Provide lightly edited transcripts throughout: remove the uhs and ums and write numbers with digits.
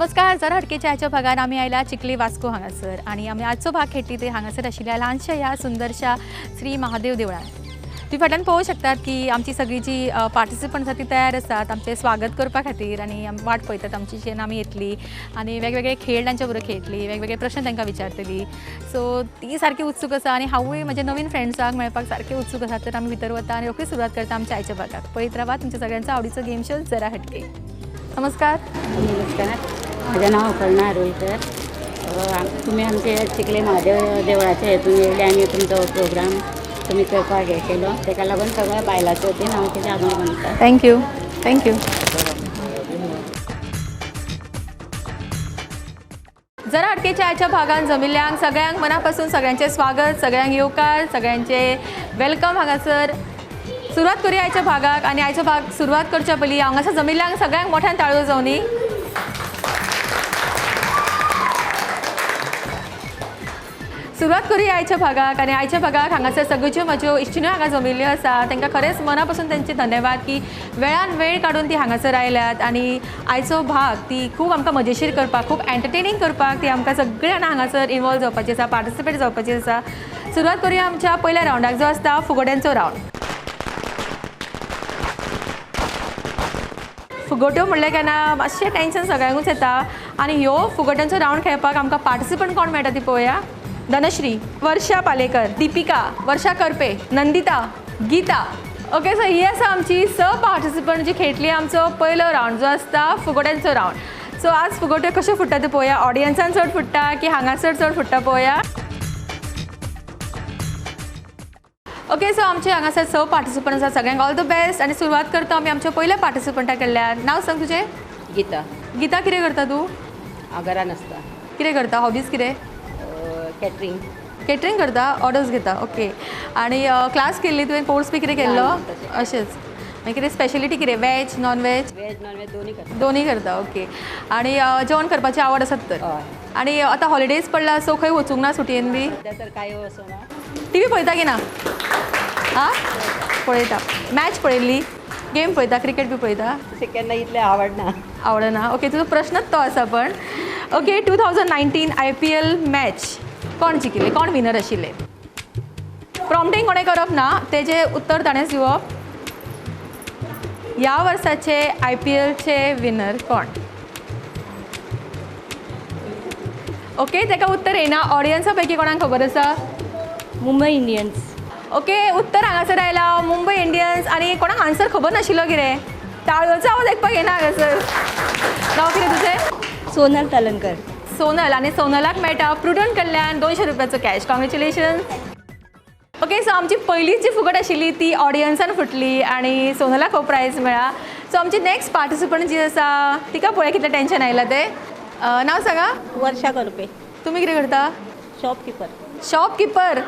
नमस्कार, जरा हटकेच्या आयच्या भागान आमी आयला चिखली वास्को हांगासर आनी आमी आजचो भाग खेळटली ते हांगासर आशिल्ल्या ल्हानशा ह्या सुंदरशा श्री महादेव देवळान. तुम्ही फाटल्यान पळोवंक शकतात की आमची सगळी जी पार्टिसिपंट्स आसा ती तयार आसात आमचें स्वागत करपा खातीर आनी वाट पळयतात आमची जेन्ना आमी येतली आनी वेगवेगळे खेळ तांच्या बरोबर खेळटली, वेगवेगळे प्रश्न तांकां विचारतली. सो ती सारकी उत्सूक आसा आनी हांवूय म्हज्या नवीन फ्रेंड्सांक मेळपाक सारकें उत्सूक आसा. तर आमी भितर वता आनी रोखडी सुरवात करता आमच्या आयच्या भागाक. पळयत रावा तुमच्या सगळ्यांचो आवडीचो गेम शो जरा हटके. नमस्कार. नमस्कार, म्हजें नांव अपर्णा आरोलकर. तुमी आमचे चिखले महादेव देवळाचे हेतून येयले आनी तुमचो प्रोग्राम तुमी करपाक हें केलो, तेका लागून सगळ्या बायलांच्या वतीन हांव तुजें आभार मानता. Thank you. Thank you. जरा हटकेच्या आयच्या भागान जमिल्ल्यांक सगळ्यांक मनापासून सगळ्यांचें स्वागत, सगळ्यांक येवकार, सगळ्यांचे welcome. हांगासर सुरवात करूया आयच्या भागाक आनी आयचो भाग सुरवात करच्या पयलीं हांगासर जमिल्ल्यांक सगळ्यांक मोठ्यान ताळयो जावनी. सुरवात करूया आयच्या भागाक आनी आयच्या भागाक हांगासर सगळ्यो म्हज्यो इश्टिण्यो हांगा जमिल्ल्यो आसा, तांकां खरेंच मना पसून तांचे धन्यवाद की वेळान वेळ काडून ती हांगासर आयल्यात आनी आयचो भाग ती खूब आमकां मजेशीर करपाक, खूब एंटरटेनींग करपाक ती आमकां सगळ्या जाणां हांगासर इनवॉल्व जावपाची आसा, पार्टिसिपेट जावपाची आसा. सुरवात करूया आमच्या पयल्या रावंडाक जो आसता फुगोट्यांचो रावंड. फुगोट्यो म्हणलें केन्ना मातशें टेंशन सगळ्यांकूच येता आनी ह्यो फुगोट्यांचो रावंड खेळपाक आमकां पार्टिसिपंट कोण मेळटा ती पळोवया. धनश्री, वर्षा पालेकर, दीपिका, वर्षा करपे, नंदिता, गीता. ओके, सो ही आसा आमची स पार्टिसिपंट जी खेळटली आमचो पयलो रावंड जो आसता फुगोट्यांचो रावंड. सो आज फुगोट्यो कश्यो फुट्टा ते पळोवया. ऑडियन्सान चड फुट्टा की हांगासर चड फुट्टा पळोवया. ओके, सो आमचे हांगासर स पार्टिसिपंट आसा, सगळ्यांक ऑल the best. आनी सुरवात करता आमी आमच्या पयल्या पार्टिसिपंटा कडल्यान. नांव सांग तुजें. गीता. गीता, कितें करता तूं? हांव घरान आसता. कितें करता? हॉबीज कितें? कॅटरींग. कॅटरींग करता, ऑर्डर्स घेता. ओके, आनी क्लास केल्ली तुवें? कोर्स बी कितें केल्लो? अशेंच. मागीर कितें स्पेशलिटी कितें? Veg, non veg? Veg non veg दोन्ही करता. दोन्ही करता. ओके, आनी जेवण करपाची आवड आसत तर? आनी आतां हॉलिडेज पडला सो खंय वचूंक ना सुटयेन बी? तर कांय वचना. टीव्ही पळयता की ना? आं, पळयता. मॅच पळयल्ली? गेम पळयता? क्रिकेट बी पळयता? केन्ना इतलें आवडना. आवडना. ओके, तुजो प्रश्नच तो आसा पण. ओके, 2019 IPL match कोण जिखिल्ले, कोण विनर आशिल्ले? प्रॉम्प्टिंग कोणें करप ना, तेजें उत्तर ताणेंच दिवप. ह्या वर्साचे IPLचे विनर कोण? ओके, ताका उत्तर येना. ऑडियन्सा पैकी कोणाक खबर आसा? मुंबय इंडियन्स. ओके, उत्तर हांगासर आयला मुंबय इंडियन्स. आनी कोणाक आन्सर खबर नाशिल्लो कितें? ताळयोचो आवाज आयकपाक येना हांगासर. नांव कितें तुजें? सोनल तलंकर. सोनल. आनी सोनलाक मेळटा प्रुडंट कडल्यान 200 रुपयाचो कॅश. कॉंग्रेच्युलेशन. ओके, सो आमची पयलीच जी फुगट आशिल्ली ती ऑडियन्सान फुटली आनी सोनलाक हो प्रायज मेळ्ळा. सो आमची नेक्स्ट पार्टिसिपंट जी आसा तिका पळय कितलें टेंशन आयलां तें. नांव सांगा. वर्षा करपे. तुमी कितें करता? शॉपकिपर. शॉपकिपर.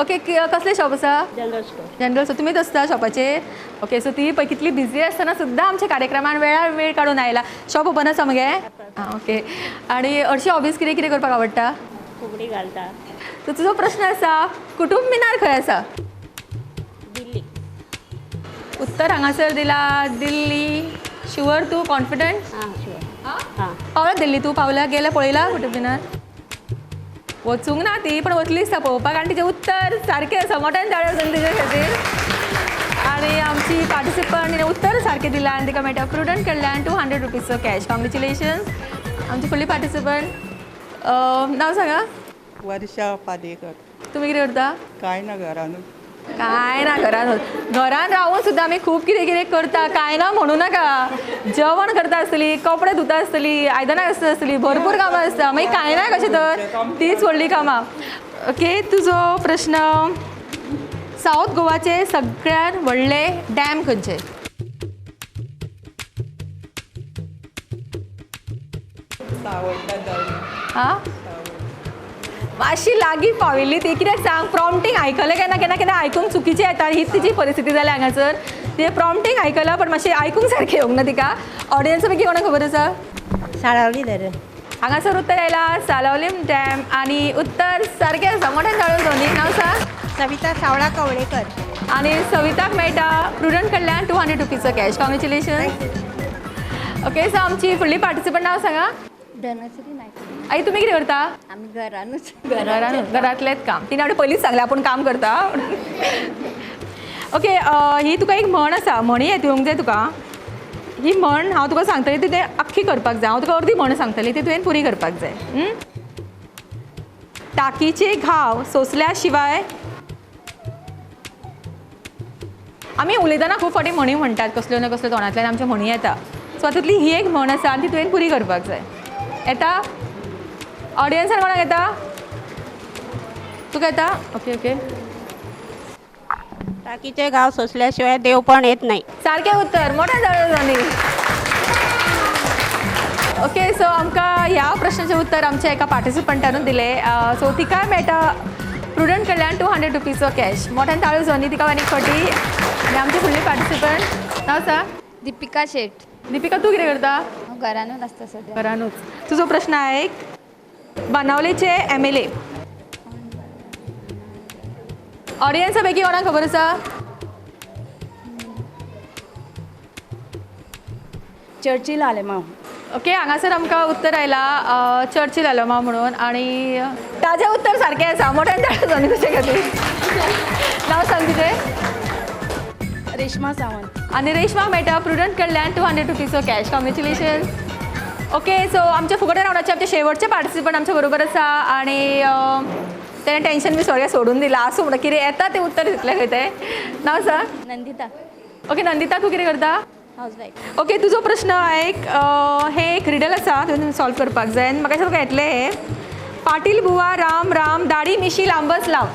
ओके, कसलें शॉप आसा? General store. General store. तुमीच आसता शॉपाचेर? ओके, सो ती पळय कितली बिजी आसतना सुद्दां आमच्या कार्यक्रमान वेळार वेळ काडून आयला. शॉप ओपन आसा मगे? आं, ओके. आनी हरशीं हॉबीज कितें कितें करपाक आवडटा? फुगडी घालता. सो तुजो प्रश्न आसा, कुटूब मिनार खंय आसा? दिल्ली. उत्तर हांगासर दिला दिल्ली. शुअर तूं? कॉन्फिडंट? आं, शुअर. आं, पावला दिल्ली तूं? पावला? गेल्या पळयला कुटूब मिनार? वचूंक ना ती, पण वतली दिसता पळोवपाक. आनी तिचें उत्तर सारकें आसा, मोठ्यान ताळयो जावन तिचे खातीर. आनी आमची पार्टिसिपंट तिणें उत्तर सारकें दिलां आनी तिका मेळटा प्रुडंट कडल्यान 200 रुपीजचो कॅश. कॉंग्रेच्युलेशन्स. आमची फुडली पार्टिसिपंट. नांव सांगा. वर्षा पालेकर. तुमी कितें करता? कांय ना, घरानूच. कांय ना, घरान. घरान रावून सुद्दां आमी खूब कितें कितें करता. कांय ना म्हणू नाका. जेवण करता आसतली, कपडे धुता आसतली, आयदनां आसता आसतली, भरपूर कामां आसता. मागीर कांय ना कशें तर? तीच व्हडली कामां. ओके, तुजो प्रश्न, सावथ गोवाचे सगळ्यात व्हडले डॅम खंयचे? आं, मातशी लागीं पाविल्ली ती. कित्याक सांग, प्रॉम्प्टिंग आयकलें केन्ना केन्ना केन्ना आयकूंक चुकीचें येता. हीच तिची परिस्थिती जाल्या हांगासर. तिणें प्रॉम्प्टिंग आयकलां पण मातशें आयकूंक सारकें येवंक ना तिका. ऑडियन्सा पैकी कोणाक खबर आसा? साळावली धरण. हांगासर उत्तर आयला सालावलीम डॅम आनी उत्तर सारकें आसा. मोठ्यान ताळयो जावनी. नांव सांग. सविता सावळा कवळेकर. आनी सविताक मेळटा प्रुडंट कडल्यान 200 रुपीजचो कॅश. कॉंग्रेच्युलेशन. ओके, सो आमची फुडली पार्टिसिपंट नांव सांगा. धनश्री नायक. आई तुमी कितें करता? आमी घरानूच. घरानूच, घरांतलेंच काम. तिणें आवडे पयलींच सांगलें आपूण काम करता. ओके, ही तुका एक म्हण आसा, म्हणी येत येवंक जाय तुका. ही म्हण हांव तुका सांगतलें ती तुवें आख्खी करपाक जाय. हांव तुका अर्दी म्हण सांगतलें ती तुवें पुरी करपाक जाय. टाकीचे घाव सोंसल्या शिवाय. आमी उलयतना खूब फावटी म्हणी म्हणटात, कसल्यो ना कसल्यो तोंडांतल्यान आमच्या म्हणी येता. सो तातूंतली ही एक म्हण आसा आनी ती तुवें पुरी करपाक जाय. येता? ऑडियन्सान कोणाक येता? तुका येता? Okay okay. टाकीचे घाव सोंसल्या शिवाय देव पण येत नाही. सारकें उत्तर, मोठ्या जाणी. ओके, सो आमकां ह्या प्रश्नाचें उत्तर आमच्या एका पार्टिसिपंटानूच दिलें. सो तिकाय मेळटा प्रुडंट कडल्यान 200 रुपीजचो कॅश. मोठ्यान ताळयो जावनी तिका आनी फावटी. आनी आमची फुडली पार्टिसिपंट नांव सांग. दीपिका शेट. दीपिका, तूं कितें करता? हांव घरानूच आसता सद्या. घरानूच. तुजो प्रश्न आहे एक, बानावलेचे MLA. ऑडियन्सा पैकी कोणाक खबर आसा? चर्चिल आलेमांव. ओके, हांगासर आमकां उत्तर आयलां चर्चिल आलेमांव म्हणून आनी ताजें उत्तर सारकें आसा. मोठ्यान ताळयो जावनी तुजे खातीर. नांव सांग तुजें. रेश्मा सावंत. आनी रेश्मा मेळटा प्रुडंट कडल्यान 200 रुपीजचो कॅश. कॉंग्रेच्युलेशन्स. ओके, सो आमच्या फुगड्या रावंडाचे आमचे शेवटचे पार्टिसिपंट आमच्या बरोबर आसा आनी तेणें टेंशन बी सगळें सोडून दिलां. आसूं म्हणून कितें येता तें उत्तर दितलें खंय तें. नांव सांग. नंदिता. ओके नंदिता, तूं कितें करता? हावजवायफ. ओके, तुजो प्रश्न एक, हें एक रिडल आसा, तुवें सॉल्व करपाक जाय आनी म्हाका दिसता तुका येतलें हें. पाटील बुवा राम राम दाढी मिशी लांबच लांब.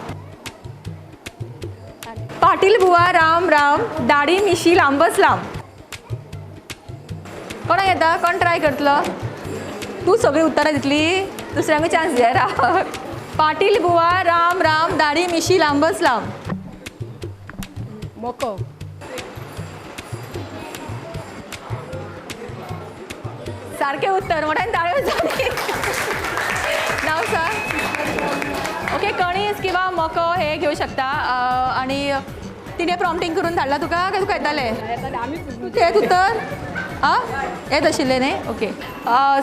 पाटील बुवा राम राम दाढी मिशी लांबच लांब. कोणाक येता? कोण ट्राय करतलो? तूं सगळीं उत्तरां दितली, दुसऱ्यांकूय चान्स दिया राव. पाटील बुवा राम राम दाढी मिशी लांबच लांब. मको. सारकें उत्तर, मोठ्यान ताळयो जाली. नांव सांग. ओके, कणीस किंवा मको हे घेवं शकता. आनी तिणें प्रॉम्प्टींग करून धाडला तुका काय तुका येतालें? येत उत्तर? आं, येत आशिल्लें न्ही? ओके,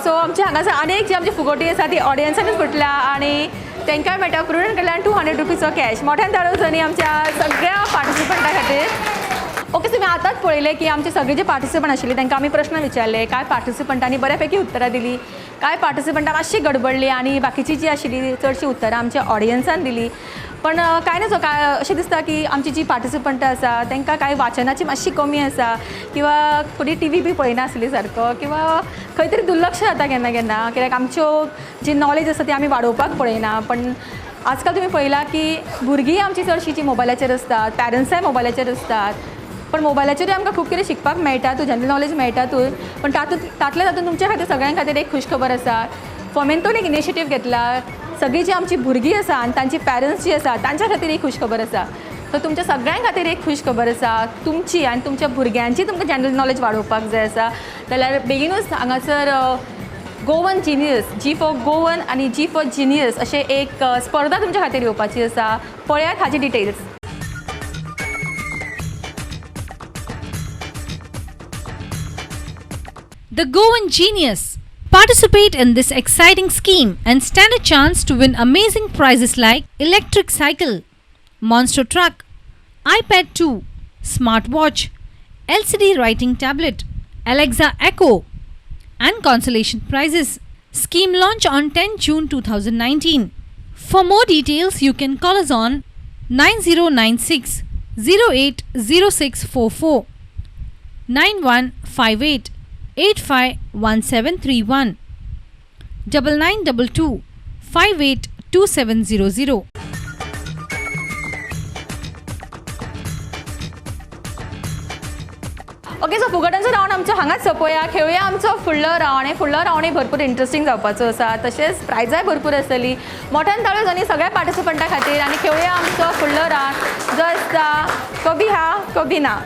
सो आमचे हांगासर आनी एक जी आमची फुगोटी आसा ती ऑडियन्सानूच फुटल्या आनी तांकांय मेळटा प्रुडंट कडल्यान 200 रुपीजचो कॅश. मोठ्यान ताळयो जावनी आमच्या सगळ्या पार्टिसिपंटा खातीर. ओके, तुमी आतांच पळयलें की आमचे सगळे जे पार्टिसिपंट आशिल्ले तांकां आमी प्रश्न विचारले. कांय पार्टिसिपंटांनी बऱ्या पैकी उत्तरां दिली, कांय पार्टिसिपंटां मातशी गडबडली आनी बाकीची जी आशिल्ली चडशीं उत्तरां आमच्या ऑडियन्सान दिली. पण कांय नजो, काय अशें दिसता की आमची जी पार्टिसिपंटां आसा तांकां कांय वाचनाची मातशी कमी आसा किंवा थोडी टीव्ही बी पळयनासली सारको किंवा खंय तरी दुर्लक्ष जाता केन्ना केन्ना, कित्याक आमच्यो जी नॉलेज आसा ती आमी वाडोवपाक पळयना. पण आजकाल तुमी पळयलां की भुरगीं आमची चडशीं जी मोबायलाचेर आसतात, पॅरंट्साय मोबायलाचेर आसतात. पण मोबायलाचेरूय आमकां खूब कितें शिकपाक मेळटा, तूं जनरल नॉलेज मेळटा तूं. पण तातूंतल्या तातूंत तुमच्या खातीर सगळ्यां खातीर एक खुशखबर आसा. फोमेंतोन एक इनिशिएटीव घेतला, सगळीं जी आमची भुरगीं आसा आनी तांची पॅरंट्स जी आसा तांच्या खातीर एक खुशखबर आसा. सो तुमच्या सगळ्यां खातीर एक खुशखबर आसा, तुमची आनी तुमच्या भुरग्यांची तुमकां जनरल नॉलेज वाडोवपाक जाय आसा जाल्यार बेगीनूच हांगासर Goan genius, G for Goan आनी जी फॉर जिनियस अशें एक स्पर्धा तुमच्या खातीर येवपाची आसा. पळयात हाची details. The Goan Genius. Participate in this exciting scheme and stand a chance to win amazing prizes like electric cycle, monster truck, iPad 2, smartwatch, LCD writing tablet, Alexa Echo and consolation prizes. Scheme launch on 10 June 2019. For more details, you can call us on 9096 080644, 9158 851731, 9922 582700. Okay, so फुगड्यांचो round आमचो हांगाच सोंपोया. खेळुया आमचो फुडलो round. फुडलो रावंडय भरपूर interesting जावपाचो आसा, तशेंच प्रायजाय भरपूर आसतली. मोठ्यान ताळयो जावनी सगळ्या पार्टिसिपंटा खातीर आनी खेळुया आमचो फुडलो रावंड जो आसता कभी हा कभी ना.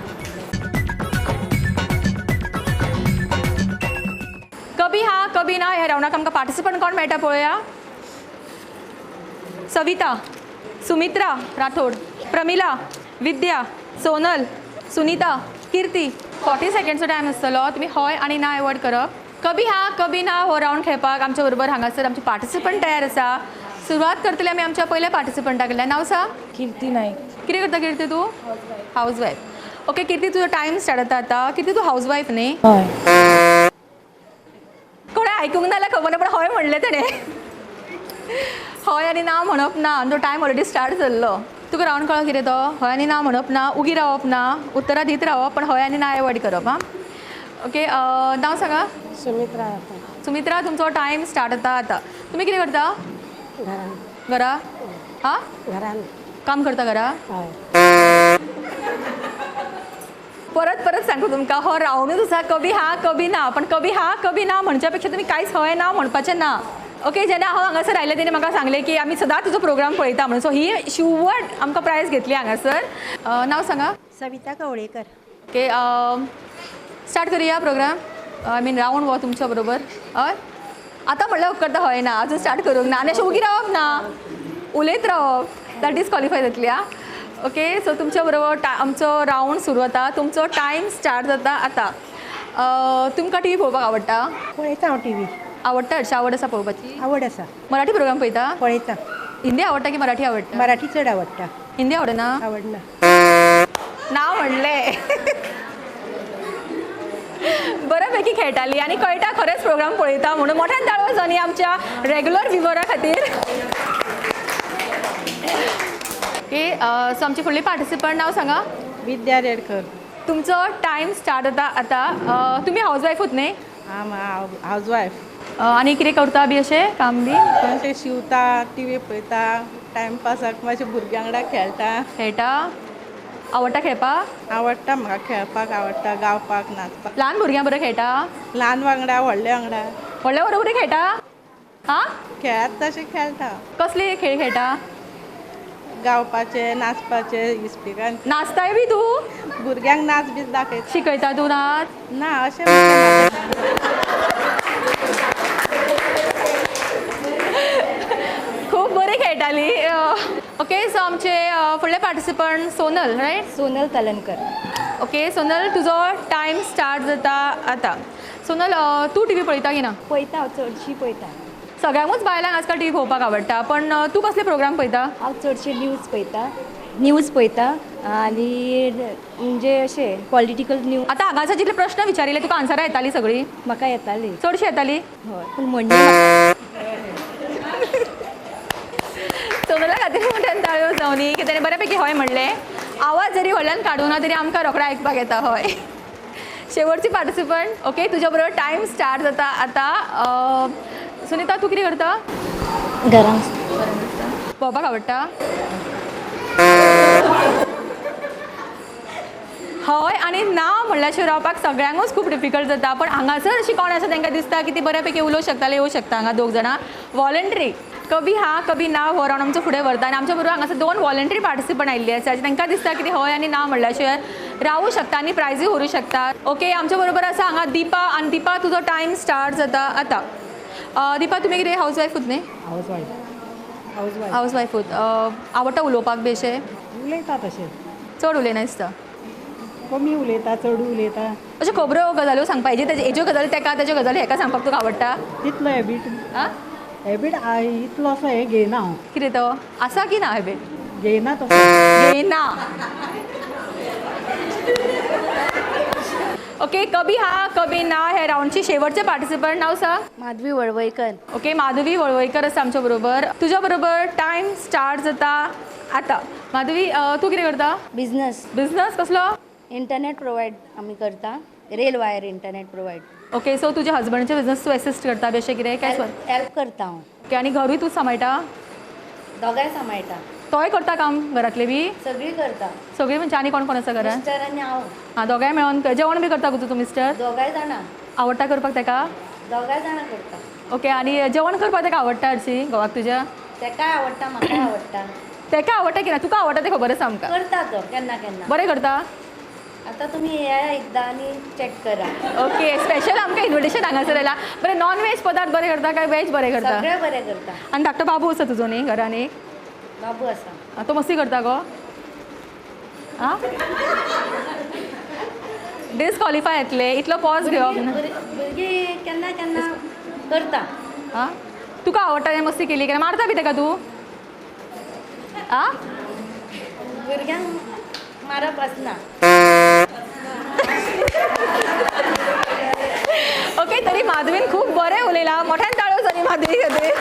कभी हा कभी ना ह्या रावंडाक आमकां पार्टिसिपंट कोण मेळटा पळोवया. सविता, सुमित्रा राठोड, प्रमिला, विद्या, सोनल, सुनीता, कीर्ती. 40 सेकंड्सचो टायम आसतलो, तुमी हय आनी ना एवॉर्ड करप. कभी हा कभी ना हो रावंड खेळपाक आमच्या बरोबर हांगासर आमचे पार्टिसिपंट तयार आसा. सुरवात करतले आमी आमच्या पयल्या पार्टिसिपंटा कडल्यान. नांव सा? कीर्ती नाईक. कितें करता कीर्ती तूं? हावजवायफ. ओके कीर्ती, तुजो टायम स्टार्ट जाता आतां. कीर्ती तूं हावजवायफ न्ही? हय. कोणें आयकूंक ना जाल्यार खबर ना, पण हय म्हणलें तेणें. हय आनी ना म्हणप ना, आनी तो टायम ऑलरेडी स्टार्ट जाल्लो. तुका रावंड कळ्ळो कितें तो? हय आनी ना म्हणप ना, उगी रावप ना, उत्तरां दीत रावप, पण हय आनी ना एवॉयड करप. आं ओके, नांव सांगा. सुमित्रा. सुमित्रा, तुमचो टायम स्टार्ट जाता आतां. तुमी कितें करता? घरान. घरा? हां, घरान काम करता घरा? हय. परत परत सांगता तुमकां, हो रावंडूच आसा कभी हा कभी ना. पण कभी हा कभी ना म्हणच्या पेक्षा तुमी कांयच हय ना म्हणपाचें ना. ओके, जेन्ना हांव हांगासर आयलें तेणी म्हाका सांगलें की आमी सदांच तुजो प्रोग्राम पळयता म्हणून. सो ही शुवर्ड आमकां प्रायज घेतली हांगासर. नांव सांगा. सविता कवळेकर. ओके, स्टार्ट करूया प्रोग्राम. I mean round हो तुमच्या बरोबर. हय, आतां म्हणल्यार उपकारता हय ना, अजून स्टार्ट करूंक ना. आनी अशें उगी रावप ना, उलयत रावप, that disqualify जातली. आं ओके, सो तुमच्या बरोबर आमचो रावंड सुरू जाता. तुमचो टायम स्टार्ट जाता आतां. तुमकां टी व्ही पळोवपाक आवडटा? पळयता हांव टी व्ही. आवडटा? हरशीं आवड आसा पळोवपाची? आवड आसा. मराठी प्रोग्राम पळयता? पळयता. हिंदी आवडटा की मराठी आवडटा? मराठी चड आवडटा. हिंदी आवडना? आवडना. ना म्हणलें. बऱ्यापैकी खेळटाली आनी कळटा खरेंच प्रोग्राम पळयता म्हणून. मोठ्यान ताळयो जावनी आमच्या रेगुलर व्युवरा खातीर. ओके, सो आमची फुडली पार्टिसिपंट, नांव सांगा. विद्या रेडकर. तुमचो टायम स्टार्ट जाता आतां. तुमी हावजवायफूच न्ही? आं, हावजवायफ. आनी कितें करता बी अशें काम बी? अशें शिंवता, टी व्ही पळयता, टायमपासाक मातशें भुरग्यां वांगडा खेळटा. खेळटा? आवडटा खेळपाक? आवडटा म्हाका खेळपाक, आवडटा गावपाक, नाचपाक. ल्हान भुरग्यां बरोबर खेळटा? ल्हान वांगडा, व्हडल्या वांगडा. व्हडल्या बरोबर खेळटा? आं, खेळत तशें खेळटा. कसले खेळ खेळटा? गावपाचे, नाचपाचे, इस्पिकान. नाचताय बी तूं? भुरग्यांक नाच बी दाखयता. शिकयता तूं नाच? ना, अशें खूब बरी खेळटाली. ओके, सो आमचे फुडले participant Sonal, right? Sonal Talankar. Okay Sonal, तुजो टायम स्टार्ट जाता आतां. सोनल, तूं टी व्ही पळयता की ना? पळयता हांव, चडशी पळयता. सगळ्यांकूच बायलांक आजकाल टी व्ही पळोवपाक आवडटा, पण तूं कसले प्रोग्राम पळयता? हांव चडशे न्यूज पळयता. न्यूज पळयता आनी म्हणजे अशें पॉलिटिकल न्यूज. आतां हांगासर जितले प्रश्न विचारिल्ले तुका आन्सरां येताली सगळीं? म्हाका येताली. चडशी येताली? हय, पूण म्हणणी सोनला खातीर मोठ्यान ताळयो जावनी की तेणें बऱ्यापैकी हय म्हणलें. आवाज जरी व्हडल्यान काडूं ना तरी आमकां रोखडो आयकपाक येता. हय. शेवटची पार्टिसिपंट. ओके, तुज्या बरोबर टायम स्टार्ट जाता आतां. सुनीता, तूं कितें करता? घरान. भोंवपाक आवडटा? हय आनी ना म्हणल्या शिवाय रावपाक सगळ्यांकूच खूब डिफिकल्ट जाता. पण हांगासर अशी कोण आसा तांकां दिसता की ती बऱ्यापैकी उलोवंक शकताली, येवंक शकता. हांगा दोग जाणां वॉलंटरी कभी हा कभी ना हो रावंड आमचो फुडें व्हरता आनी आमच्या बरोबर हांगासर दोन वॉलंटरी पार्टिसिपंट आयिल्ली आसा तांकां दिसता की हय आनी ना म्हणल्या शिवाय रावूं शकता आनी प्रायजूय व्हरूं शकता. ओके, आमच्या बरोबर आसा हांगा दीपा. आनी दीपा, तुजो टायम स्टार्ट जाता आतां. दीपा, तुमी कितें हावजवायफूच न्ही? हावजवायफ. हावजवायफ. हावजवायफूच. आवडटा उलोवपाक बी अशें? उलयता तशें. चड उलयना दिसता? कमी उलयता, चड उलयता. अश्यो खबरो गजाल्यो सांगपा, हेज्यो गजाली तेका, तेज्यो गजाली हेका सांगपाक तुका आवडटा? तितलो हॅबीट. आं, हॅबीट इतलो असो हें घेयना हांव. कितें तो आसा की ना हॅबीट? घेयना तसो. घेयना. ओके, कभी हा कभी ना ह्या रावंडची शेवटचे पार्टिसिपंट. नाव सा? माधवी वळवयकर. ओके, माधवी वळवयकर आसा आमच्या बरोबर. तुज्या बरोबर टायम स्टार्ट जाता आतां. माधवी, तूं कितें करता? बिजनस. बिजनस कसलो? इंटरनेट प्रोवायड आमी करता, rail wire internet provide. Okay, so तुज्या हजबंडचे बिजनस तूं एसिस्ट करता बी अशें कितें? काय हेल्प करता हांव. ओके, आनी घरूय तूं सांबाळटा? दोगांय सांबाळटा. तोय करता काम घरांतलें बी? सगळीं करता. सगळीं म्हणजे आनी कोण कोण आसा घरांत? मिस्टर आनी हांव. आं, दोगांय मेळोन जेवण बी करता गो तूं मिस्टर? दोगांय जाणां. आवडटा करपाक तेका? दोगांय जाणां करता. ओके, आनी जेवण करपाक तेका आवडटा हरशीं घोवाक तुज्या? तेकाय आवडटा, म्हाकाय आवडटा. तेका आवडटा की ना तुका आवडटा तें खबर आसा आमकां. करता तो केन्ना केन्ना. बरें करता? आतां तुमी येया एकदां आनी चॅक करा. ओके, स्पेशल आमकां इन्विटेशन हांगासर आयलां. बरें, नॉन वेज पदार्थ बरें करता काय वेज बरें करता? सगळें बरें करता. आनी धाकटो बाबू आसा तुजो न्ही घरान एक? बाबू आसा. तो मस्ती करता गो? आं, डिस्क्वॉलिफाय येतले, इतलो पॉज घेवप ना. भुरगीं केन्ना केन्ना करता. आं, तुका आवडटा तें मस्ती केली केन्ना मारता बी तेका तूं? आं, भुरग्यांक मारप आसना. ओके, तरी माधवीन खूब बरें उलयलां, मोठ्यान ताळयो जाली माधवी खातीर.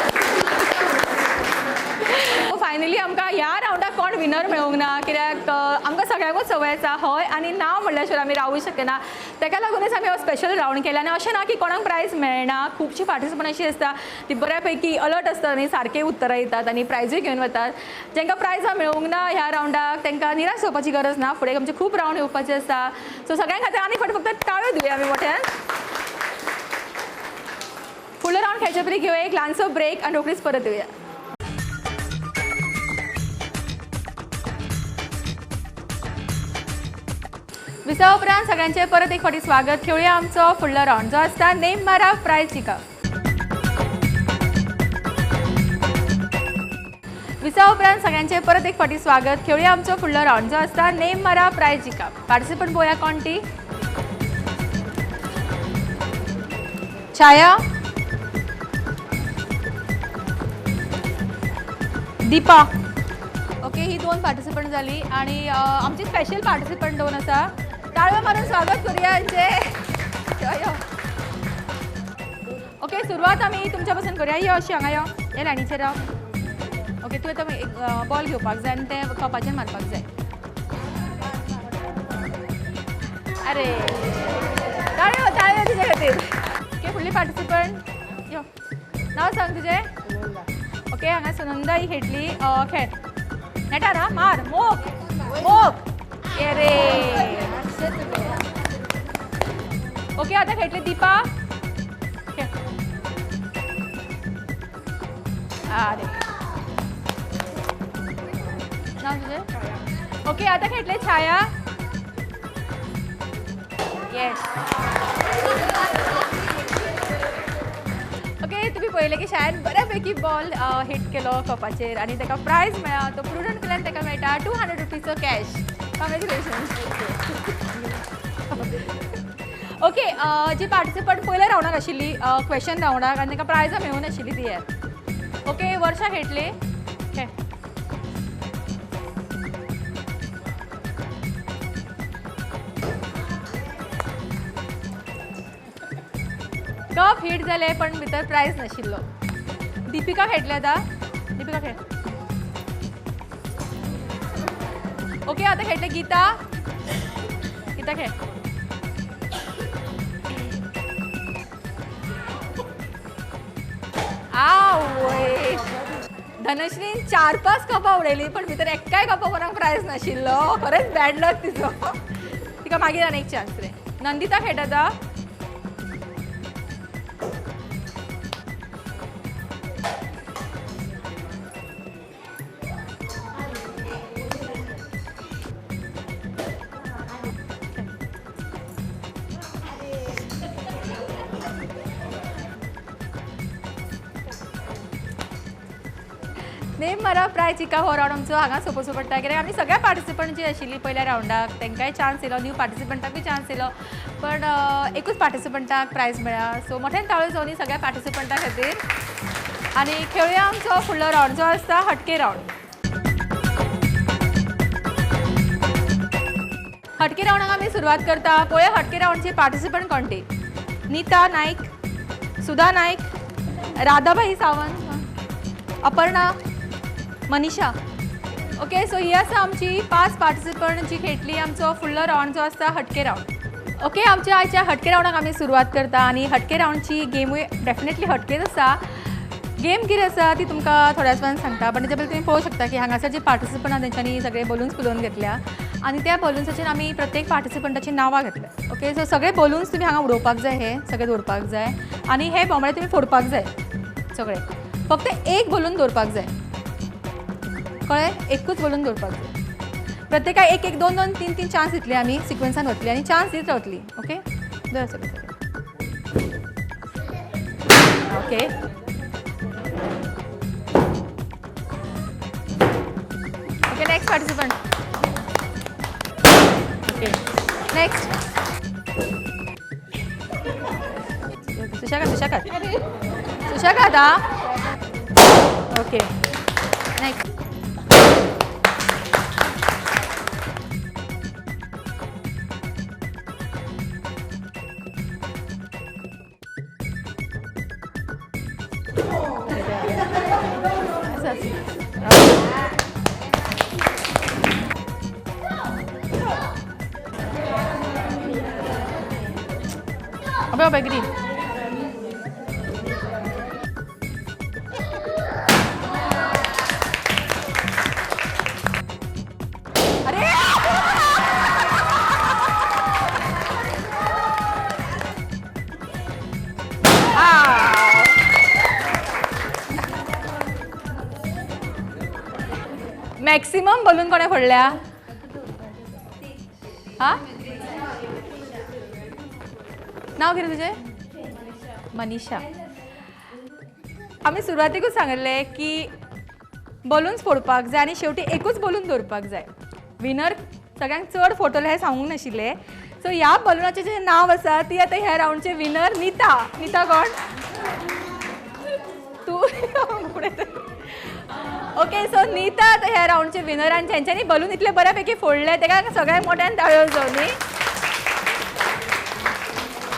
फायनली आमकां ह्या रावंडाक कोण विनर मेळूंक ना, कित्याक आमकां सगळ्यांकूच संवय आसा हय आनी ना म्हणल्या शिवाय आमी रावूं शकना. ताका लागूनच आमी हो स्पेशल रावंड केला. आनी अशें ना की कोणाक प्रायज मेळना, खुबशीं पार्टिसिपंट अशीं आसता ती बऱ्या पैकी अलर्ट आसतात आनी सारके उत्तरां दितात आनी प्रायजूय घेवन वतात. जांकां प्रायजां मेळूंक ना ह्या रावंडाक तांकां निराश जावपाची गरज ना, फुडें आमचे खूब रावंड येवपाचे आसा. सो सगळ्यां खातीर आनी फावट फक्त टाळयो दिवया आमी मोठ्यान. फुडलो रावंड खेळचे पयलीं घेवया एक ल्हानसो ब्रेक आनी रोखडीच परत येवया. विसा उपरांत सगळ्यांचे परत एक फावटी स्वागत. खेळुया आमचो फुडलो रावंड जो आसता नेम मारा प्रायज जिका. विसा उपरांत सगळ्यांचे परत एक फावटी स्वागत. खेळुया आमचो फुडलो रावंड जो आसता नेम मारा प्रायज जिका. पार्टिसिपंट पळोवया कोण ती. छाया, दीपा. ओके, ही दोन पार्टिसिपंट जाली आनी आमची स्पेशल पार्टिसिपंट दोन आसा. टाळयो मारून स्वागत करूया हांचें. यो. ओके, सुरवात आमी तुमच्या पासून करूया. यो अशी हांगा यो, हे लायनीचेर राव. ओके, तुवें आतां एक बॉल घेवपाक जाय आनी तें कपाचेर मारपाक जाय. अरे टाळयो टाळयो तुजे खातीर. ओके, फुडली पार्टिसिपंट यो, नांव सांग तुजें. ओके, हांगा सुनंदा ही खेळटली. खेळ नेटार हा, मार मोख मोख. ये रे. ओके, आता खेळटली दीपा. अरे नाव तुझे. ओके, आता खेळटले छाया. येस. ओके, तुमी पळयलें की शायन बऱ्यापैकी बॉल हिट केलो कपाचेर आनी ताका प्रायज मेळ्ळा. तो प्रुडंट कडल्यान ताका मेळटा 200 रुपीजचो कॅश. कॉंग्रेच्युलेशन. ओके, जी पार्टिसिपंट पयल्या रावंडाक आशिल्ली क्वेश्चन रावंडाक आनी ताका प्रायजां मेळूंक नाशिल्ली ती. ओके, वर्षा खेळटली. खेळ. कप हिट जाले पण भितर प्रायज नाशिल्लो. दीपिका खेळटले आतां. दीपिका खेळ. ओके, आतां खेळटले गीता. गीता खेळ. आवय, धनश्रीन 4-5 कपां उडयली पण भितर एकाय कपा कोणाक प्रायज नाशिल्लो. खरेंच बॅड लक तिचो. तिका मागीर आनी एक चान्स रे. नंदिता खेळटा आतां. नेम मारा प्रायज जिका हो रावंड आमचो हांगा सोंपोवचो पडटा, कित्याक आमी सगळ्या पार्टिसिपंट जी आशिल्ली पयल्या रावंडाक तांकांय चान्स दिलो, न्यू पार्टिसिपंटाकूय चान्स दिलो, पण एकूच पार्टिसिपंटाक प्रायज मेळ्ळा. सो मोठ्यान ताळयो जावनी सगळ्या पार्टिसिपंटा खातीर. आनी खेळुया आमचो फुडलो रावंड जो आसता हटके रावंड. हटके रावंडाक आमी सुरवात करता. पळोवया हटके रावंडची पार्टिसिपंट कोण ती. नीता नायक, सुधा नायक, राधाबाई सावंत, अपर्णा, मनीषा. ओके, सो ही आसा आमची 5 पार्टिसिपंट जी खेळटली आमचो फुडलो रावंड जो आसता हटके रावंड. ओके, आमच्या आयच्या हटके रावंडाक आमी सुरवात करता आनी हटके रावंडची गेमूय डेफिनेटली हटकेच आसा. गेम कितें आसा ती तुमकां थोड्याच वेळान सांगता, पण तेच्या पयलीं तुमी पळोवंक शकता की हांगासर जे पार्टिसिपंट आसा तेंच्यांनी सगळे बलून्स फुलोवन घेतल्या आनी त्या बलून्साचेर आमी प्रत्येक पार्टिसिपंटाची नांवां घेतल्या. ओके, सो सगळे बलून्स तुमी हांगा उडोवपाक जाय, हे सगळे दवरपाक जाय आनी हे बोंबळे तुमी फोडपाक जाय. सगळे फक्त एक बलून दवरपाक जाय, कळ्ळें? एकूच बलून दवरपाक जाय. प्रत्येकाक एक एक दोन दोन तीन तीन चान्स दितले आमी, सिक्वन्सान वतली आनी चान्स दीत रावतली. ओके, दवर सगळे सगळे. Okay, okay, next participant. Okay, next. सुशेगाद सुशेगाद सुशेगाद आ ओके नेक्स्ट. अबे अबे ग्रीन. अरे मॅक्सिमम बलून कोणें फोडल्या? हा, नाव कितें तुजें? मनीषा. आमी सुरवातेकूच सांगिल्लें की बलून्स फोडपाक जाय आनी शेवटी एकूच बलून दवरपाक जाय. विनर सगळ्यांक चड फोटोले हें सांगूंक नाशिल्लें. सो ह्या बलुनाचें जें नांव आसा ती आतां ह्या रावंडचे विनर नीता. नीता कोण तूं? ओके, सो नीता आतां ह्या रावंडचे विनर आनी जेंच्यांनी बलून इतले बऱ्या पैकी फोडले तेका सगळ्यांक मोट्यान ताळयो जावं न्ही.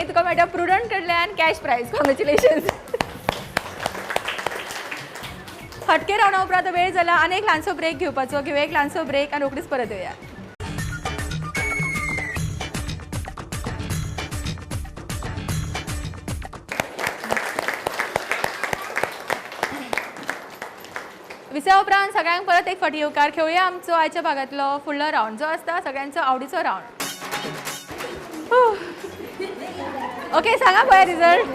तुका मेळटा प्रुडंट कडल्यान कॅश प्रायज. कॉंग्रेच्युलेशन्स. हटके रावंडा उपरांत वेळ जाला आनी एक ल्हानसो ब्रेक घेवपाचो. घेवया एक ल्हानसो ब्रेक आनी रोखडीच परत येवया. विसवा उपरांत सगळ्यांक परत एक फावटी येवकार. खेळुया आमचो आयच्या भागांतलो फुडलो रावंड जो आसता सगळ्यांचो आवडीचो रावंड. ओके, सांगा पळया रिजल्ट.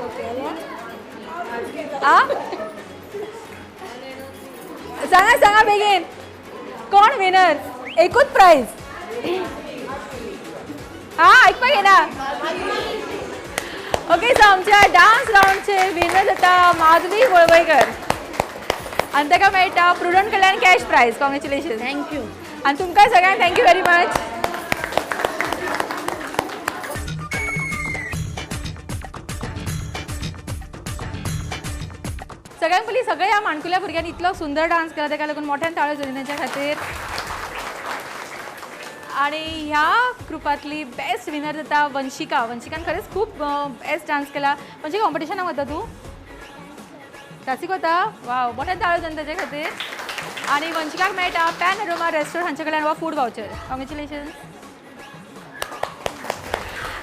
आ सांगा सांगा बेगीन, कोण विनर? एकूच प्रायज. हा, आयकपाक येना. ओके, सो आमच्या डान्स रावंडचे विनर जाता माधवी वळवयकर आनी ताका मेळटा प्रुडंट कडल्यान cash prize. Congratulation. Thank you. आनी तुमकां सगळ्यांक thank you very much. सगळ्यांत पयलीं सगळ्या ह्या माणकुल्या भुरग्यांनी इतलो सुंदर डान्स केला ताका लागून मोठ्यान ताळयो जाली तांच्या खातीर. आणि ह्या ग्रुपांतली बेस्ट विनर जाता वंशिका. वंशिकान खरेंच खूब बेस्ट डान्स केला. वंशिका, कॉम्पिटिशनाक वता तूं? क्लासीक वता? वाव, मोठ्यान ताळयो जावन ताचे खातीर. आनी वंशिकाक मेळटा पॅनोरमा रेस्टोरंट हांचे कडल्यान हो फूड वावचर. कॉंग्रेच्युलेशन्स.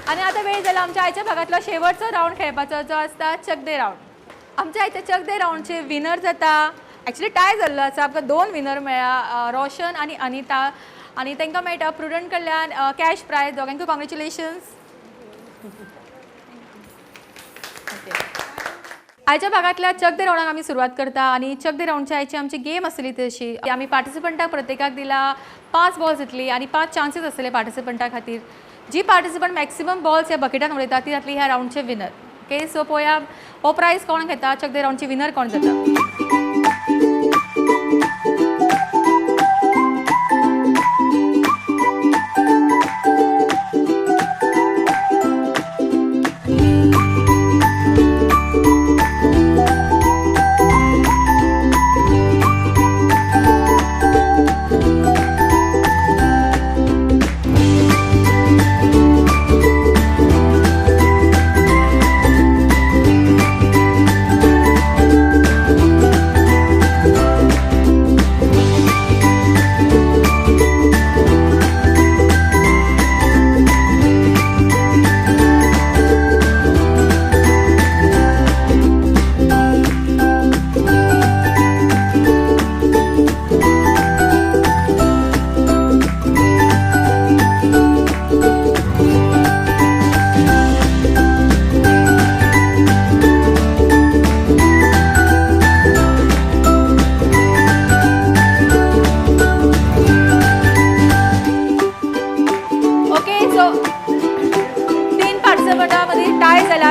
आनी आतां वेळ जाला आमच्या आयच्या भागांतलो शेवटचो रावंड खेळपाचो जो आसता चकदे रावंड. आमच्या आयच्या चकदे रावंडचे विनर जाता, एक्चुली टाय जाल्लो आसा, आमकां दोन विनर मेळ्ळा, रोशन आनी अनिता. आनी तांकां मेळटा प्रुडंट कडल्यान कॅश प्रायज. दोगांकूय कॉंग्रेच्युलेशन्स. आयच्या भागांतल्या चकदे रावंडाक आमी सुरवात करता. आनी चकदे रावंडची आयची आमची गेम आसली तशी आमी पार्टिसिपंटाक प्रत्येकाक दिला 5 बॉल्स येतली आनी 5 चान्सीस आसतले पार्टिसिपंटा खातीर. जी पार्टिसिपंट मॅक्सिमम बॉल्स ह्या बकेटान उडयता ती जातली ह्या रावंडचे विनर. ओके, सो पळोवया हो प्रायज कोण घेता, चकदे रावंडची विनर कोण जाता.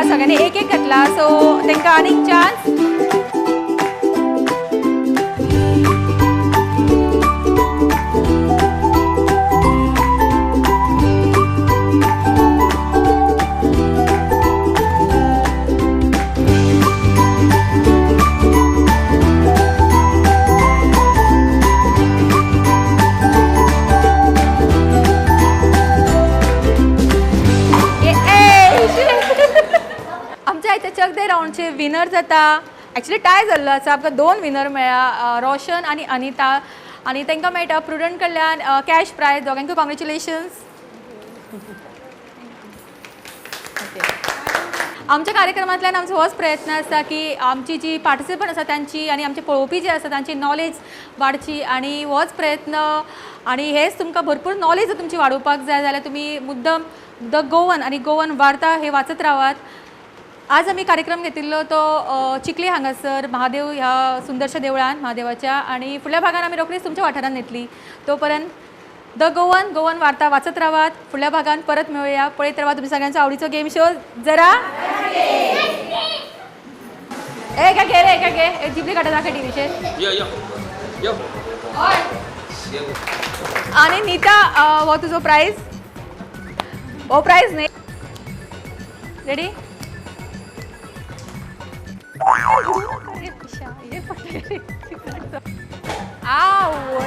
सगळ्यांनी एक एक घातला, सो तांकां आनीक चान्स. विनर जाता. एक्चुली टाय जाल्लो आसा, आमकां दोन विनर मेळ्ळा, रोशन आनी अनिता, आनी तांकां मेळटा प्रुडंट कडल्यान कॅश प्रायज. दोगांकूय कॉंग्रेच्युलेशन्स. आमच्या कार्यक्रमांतल्यान आमचो होच प्रयत्न आसा की आमची जी पार्टिसिपंट आसा तांची आनी आमचे पळोवपी जे आसा तांची नॉलेज वाडची, आनी होच प्रयत्न आनी हेच तुमकां भरपूर नॉलेज जर तुमची वाडोवपाक जाय जाल्यार तुमी मुद्दम the Goan आनी गोवन वार्ता हे वाचत रावात. आज आमी कार्यक्रम घेतिल्लो तो चिखली हांगासर महादेव ह्या सुंदरशा देवळान महादेवाच्या, आनी फुडल्या भागान आमी रोखडीच तुमच्या वाठारान येतली. तो पर्यंत the Goan, Goan वार्ता वाचत रावात. फुडल्या भागान परत मेळुया. पळयत रावात तुमच्या सगळ्यांचो आवडीचो गेम शो जरा. ए का घे रे, का घे जिबली काटा दाखय टीव्हीचेर. यो यो यो. आनी नीता, हो तुजो प्रायज, हो प्रायज न्ही. रेडी? आव.